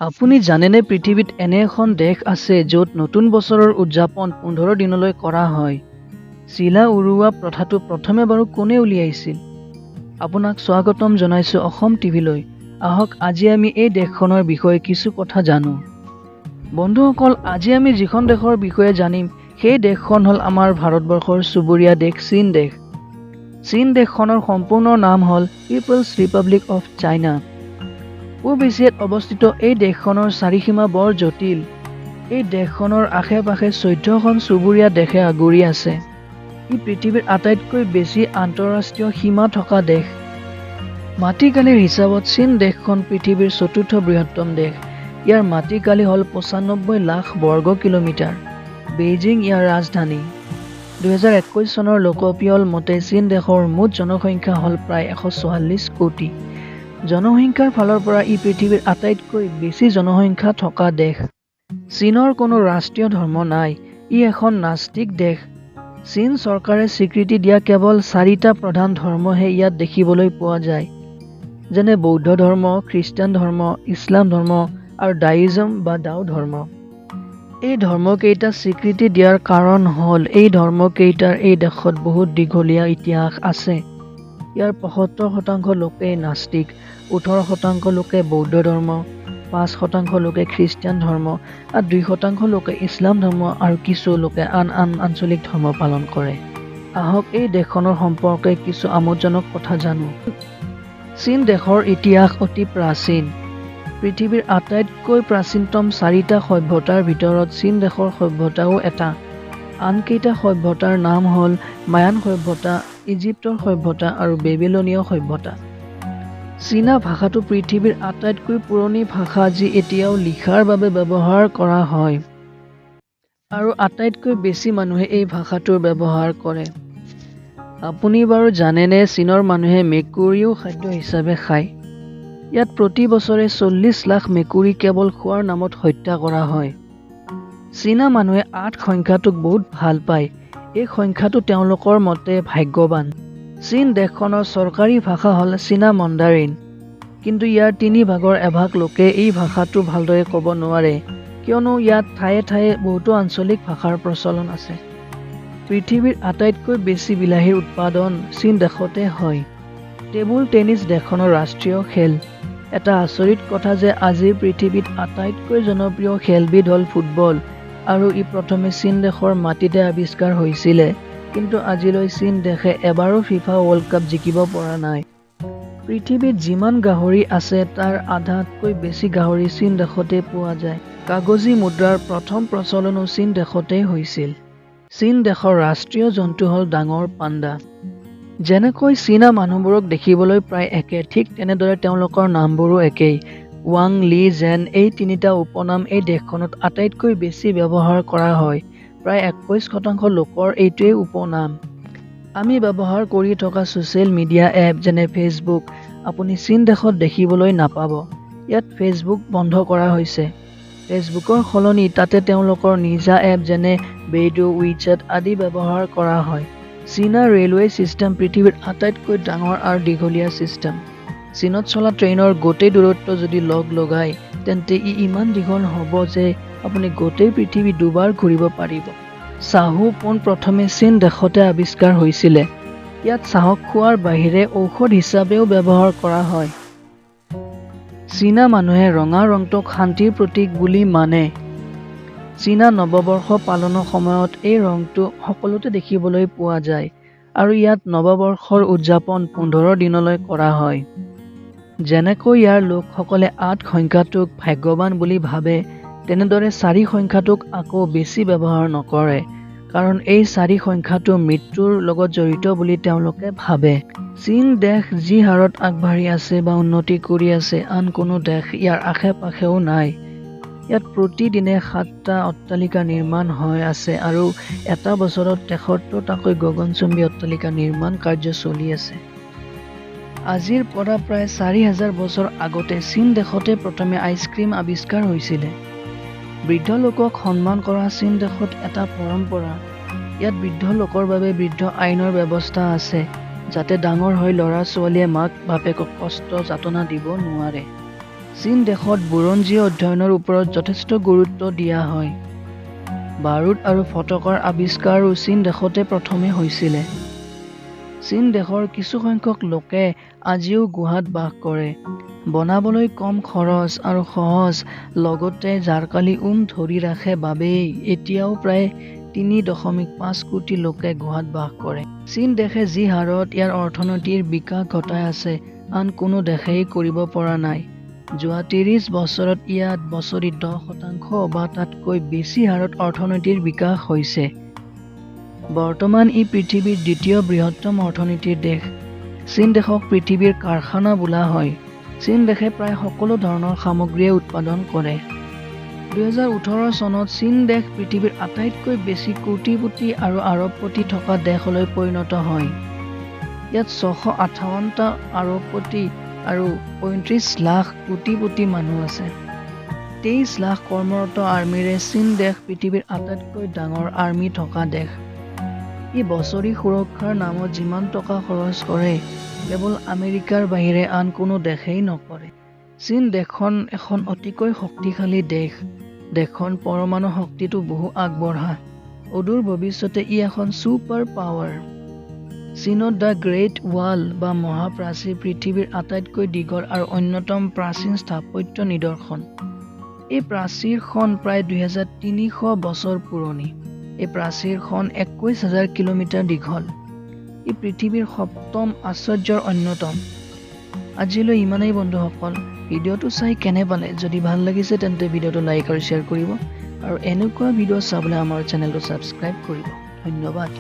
আপুনি জানেনে পৃথিৱীত এনে এখন দেশ আছে য'ত নতুন বছৰৰ উদযাপন 15 দিনলৈ কৰা হয়। চিলা উৰুওৱা প্ৰথাটো প্ৰথমে বাৰু কোনে উলিয়াইছিল? আপোনাক স্বাগতম জনাইছোঁ অসম টিভিলৈ। আহক আজি আমি এই দেশখনৰ বিষয়ে কিছু কথা জানো। বন্ধুসকল, আজি আমি যিখন দেশৰ বিষয়ে জানিম সেই দেশখন হ'ল আমাৰ ভাৰতবৰ্ষৰ চুবুৰীয়া দেশ চীন দেশ। চীন দেশখনৰ সম্পূৰ্ণ নাম হ'ল পিপলছ ৰিপাব্লিক অফ চাইনা। পূব এছিয়াত অৱস্থিত এই দেশখনৰ চাৰিসীমা বৰ জটিল। এই দেশখনৰ আশে-পাশে 14খন চুবুৰীয়া দেশে আগুৰি আছে। ই পৃথিৱীৰ আটাইতকৈ বেছি আন্তঃৰাষ্ট্ৰীয় সীমা থকা দেশ। মাটিকালিৰ হিচাপত চীন দেশখন পৃথিৱীৰ চতুৰ্থ বৃহত্তম দেশ। ইয়াৰ মাটিকালি হ'ল 95 লাখ বৰ্গ কিলোমিটাৰ। বেইজিং ইয়াৰ ৰাজধানী। 2021 চনৰ লোকপিয়ল মতে চীন দেশৰ মুঠ জনসংখ্যা হ'ল প্ৰায় 144 কোটি। জনসংখ্যাৰ ফালৰ পৰা ই পৃথিৱীৰ আটাইতকৈ বেছি জনসংখ্যা থকা দেশ। চীনৰ কোনো ৰাষ্ট্ৰীয় ধৰ্ম নাই। ই এখন নাস্তিক দেশ। চীন চৰকাৰে স্বীকৃতি দিয়া কেৱল চাৰিটা প্ৰধান ধৰ্মহে ইয়াত দেখিবলৈ পোৱা যায়। যেনে বৌদ্ধ ধৰ্ম, খ্ৰীষ্টান ধৰ্ম, ইছলাম ধৰ্ম আৰু ডাইজম বা ডাও ধৰ্ম। এই ধৰ্মকেইটা স্বীকৃতি দিয়াৰ কাৰণ হ'ল এই ধৰ্মকেইটাৰ এই দেশত বহুত দীঘলীয়া ইতিহাস আছে। ইয়াৰ 75% লোকেই নাস্তিক, 18% লোকে বৌদ্ধ ধৰ্ম, 5% লোকে খ্ৰীষ্টান ধৰ্ম আৰু 2% লোকে ইছলাম ধৰ্ম আৰু কিছু লোকে আন আন আঞ্চলিক ধৰ্ম পালন কৰে। আহক এই দেশখনৰ সম্পৰ্কে কিছু আমোদজনক কথা জানো। চীন দেশৰ ইতিহাস অতি প্ৰাচীন। পৃথিৱীৰ আটাইতকৈ প্ৰাচীনতম চাৰিটা সভ্যতাৰ ভিতৰত চীন দেশৰ সভ্যতাও এটা। আনকেইটা সভ্যতাৰ নাম হ'ল মায়ান সভ্যতা, ইজিপ্তৰ সভ্যতা আৰু বেবিলনীয় সভ্যতা। চীনা ভাষাটো পৃথিৱীৰ আটাইতকৈ পুৰণি ভাষা যি এতিয়াও লিখাৰ বাবে ব্যৱহাৰ কৰা হয় আৰু আটাইতকৈ বেছি মানুহে এই ভাষাটোৰ ব্যৱহাৰ কৰে। আপুনি বাৰু জানেনে চীনৰ মানুহে মেকুৰীও খাদ্য হিচাপে খায়? ইয়াত প্ৰতি বছৰে 40 লাখ মেকুৰী কেৱল খোৱাৰ নামত হত্যা কৰা হয়। চীনা মানুহে 8 সংখ্যাটোক বহুত ভাল পায়। এই সংখ্যাটো তেওঁলোকৰ মতে ভাগ্যৱান। চীন দেশখনৰ চৰকাৰী ভাষা হ'ল চীনা মণ্ডাৰিন। কিন্তু ইয়াৰ তিনি ভাগৰ এভাগ লোকে এই ভাষাটো ভালদৰে ক'ব নোৱাৰে, কিয়নো ইয়াত ঠায়ে ঠায়ে বহুতো আঞ্চলিক ভাষাৰ প্ৰচলন আছে। পৃথিৱীৰ আটাইতকৈ বেছি বিলাহীৰ উৎপাদন চীন দেশতে হয়। টেবুল টেনিছ দেশখনৰ ৰাষ্ট্ৰীয় খেল। এটা আচৰিত কথা যে আজিৰ পৃথিৱীত আটাইতকৈ জনপ্ৰিয় খেলবিধ হ'ল ফুটবল আৰু ই প্ৰথমে চীন দেশৰ মাটিতে আৱিষ্কাৰ হৈছিলে। কিন্তু আজিলৈ চীন দেশে এবাৰো ফিফা ৱৰ্ল্ড কাপ জিকিব পৰা নাই। পৃথিৱীত যিমান গাহৰি আছে তাৰ আধাতকৈ বেছি গাহৰি চীন দেশতে পোৱা যায়। কাগজী মুদ্ৰাৰ প্ৰথম প্ৰচলনো চীন দেশতেই হৈছিল। চীন দেশৰ ৰাষ্ট্ৰীয় জন্তু হ'ল ডাঙৰ পাণ্ডা। যেনেকৈ চীনা মানুহবোৰক দেখিবলৈ প্ৰায় একে, ঠিক তেনেদৰে তেওঁলোকৰ নামবোৰো একেই। ৱাং, লি, জেন এই তিনিটা উপনাম এই দেশখনত আটাইতকৈ বেছি ব্যৱহাৰ কৰা হয়। প্ৰায় 21% লোকৰ এইটোৱেই উপনাম। আমি ব্যৱহাৰ কৰি থকা ছ'চিয়েল মিডিয়া এপ যেনে ফেচবুক আপুনি চীন দেশত দেখিবলৈ নাপাব। ইয়াত ফেচবুক বন্ধ কৰা হৈছে। ফেচবুকৰ সলনি তাতে তেওঁলোকৰ নিজা এপ যেনে বেইডু, উইচেট আদি ব্যৱহাৰ কৰা হয়। চীনা ৰেলৱে ছিষ্টেম পৃথিৱীৰ আটাইতকৈ ডাঙৰ আৰু দীঘলীয়া ছিষ্টেম। চীনত চলা ট্ৰেইনৰ গোটেই দূৰত্ব যদি লগ লগায় তেন্তে ই ইমান দীঘল হ'ব যে আপুনি গোটেই পৃথিৱী দুবাৰ ঘূৰিব পাৰিব। চাহো পোনপ্ৰথমে চীন দেশতে আৱিষ্কাৰ হৈছিলে। ইয়াত চাহক খোৱাৰ বাহিৰে ঔষধ হিচাপেও ব্যৱহাৰ কৰা হয়। চীনা মানুহে ৰঙা ৰংটোক শান্তিৰ প্ৰতীক বুলি মানে। চীনা নৱবৰ্ষ পালনৰ সময়ত এই ৰংটো সকলোতে দেখিবলৈ পোৱা যায় আৰু ইয়াত নৱবৰ্ষৰ উদযাপন 15 দিনলৈ কৰা হয়। যেনেকৈ ইয়াৰ লোকসকলে 8 সংখ্যাটোক ভাগ্যৱান বুলি ভাবে, তেনেদৰে 4 সংখ্যাটোক আকৌ বেছি ব্যৱহাৰ নকৰে, কাৰণ এই 4 সংখ্যাটো মৃত্যুৰ লগত জড়িত বুলি তেওঁলোকে ভাবে। চীন দেশ যি হাৰত আগবাঢ়ি আছে বা উন্নতি কৰি আছে আন কোনো দেশ ইয়াৰ আশে-পাশেও নাই। ইয়াত প্ৰতিদিনে 7টা অট্টালিকা নিৰ্মাণ হৈ আছে আৰু এটা বছৰত 73টাকৈ গগনচুম্বী অট্টালিকা নিৰ্মাণ কাৰ্য চলি আছে। আজিৰ পৰা প্ৰায় 4000 বছৰ আগতে চীন দেশতে প্ৰথমে আইচক্ৰীম আৱিষ্কাৰ হৈছিলে। বৃদ্ধ লোকক সন্মান কৰা চীন দেশত এটা পৰম্পৰা। ইয়াত বৃদ্ধ লোকৰ বাবে বৃদ্ধ আইনৰ ব্যৱস্থা আছে, যাতে ডাঙৰ হৈ ল'ৰা-ছোৱালীয়ে মাক-বাপেকক কষ্ট যাতনা দিব নোৱাৰে। চীন দেশত বুৰঞ্জী অধ্যয়নৰ ওপৰত যথেষ্ট গুৰুত্ব দিয়া হয়। বাৰুদ আৰু ফটকাৰ আৱিষ্কাৰো চীন দেশতে প্ৰথমে হৈছিলে। চীন দেশৰ কিছুসংখ্যক লোকে আজিও গুহাত বাস কৰে। বনাবলৈ কম খৰচ আৰু সহজ, লগতে জাৰকালি উম ধৰি ৰাখে বাবেই এতিয়াও প্ৰায় 3.5 কোটি লোকে গুহাত বাস কৰে। চীন দেশে যি হাৰত ইয়াৰ অৰ্থনীতিৰ বিকাশ ঘটাই আছে, আন কোনো দেশেই কৰিব পৰা নাই। যোৱা 30 বছৰত ইয়াত বছৰি 10% বা তাতকৈ বেছি হাৰত অৰ্থনীতিৰ বিকাশ হৈছে। বৰ্তমান ই পৃথিৱীৰ দ্বিতীয় বৃহত্তম অৰ্থনীতিৰ দেশ। চীন দেশক পৃথিৱীৰ কাৰখানা বোলা হয়। চীন দেশে প্ৰায় সকলো ধৰণৰ সামগ্ৰীয়ে উৎপাদন কৰে। 2018 চনত চীন দেশ পৃথিৱীৰ আটাইতকৈ বেছি কোটিপতি আৰু আৰবপতি থকা দেশলৈ পৰিণত হয়। ইয়াত 658টা আৰবপতি আৰু 35 লাখ কোটিপতি মানুহ আছে। 23 লাখ কৰ্মৰত আৰ্মীৰে চীন দেশ পৃথিৱীৰ আটাইতকৈ ডাঙৰ আৰ্মী থকা দেশ। ই বছৰি সুৰক্ষাৰ নামত যিমান টকা খৰচ কৰে, কেৱল আমেৰিকাৰ বাহিৰে আন কোনো দেশেই নকৰে। চীন দেশখন এখন অতিকৈ শক্তিশালী দেশ। দেশখন পৰমাণু শক্তিতো বহু আগবঢ়া। অদূৰ ভৱিষ্যতে ই এখন ছুপাৰ পাৱাৰ। চীনত the great wall বা মহাপ্ৰাচীৰ পৃথিৱীৰ আটাইতকৈ দীঘল আৰু অন্যতম প্ৰাচীন স্থাপত্য নিদৰ্শন। এই প্ৰাচীৰখন প্ৰায় 2300 বছৰ পুৰণি। এই প্ৰাচীৰখন 21,000 কিলোমিটাৰ দীঘল। ই পৃথিৱীৰ সপ্তম আশ্চৰ্যৰ অন্যতম। আজিলৈ ইমানেই বন্ধুসকল। ভিডিঅ'টো চাই কেনে পালে? যদি ভাল লাগিছে তেন্তে ভিডিঅ'টো লাইক আৰু শ্বেয়াৰ কৰিব আৰু এনেকুৱা ভিডিঅ' চাবলৈ আমাৰ চেনেলটো ছাবস্ক্ৰাইব কৰিব। ধন্যবাদ।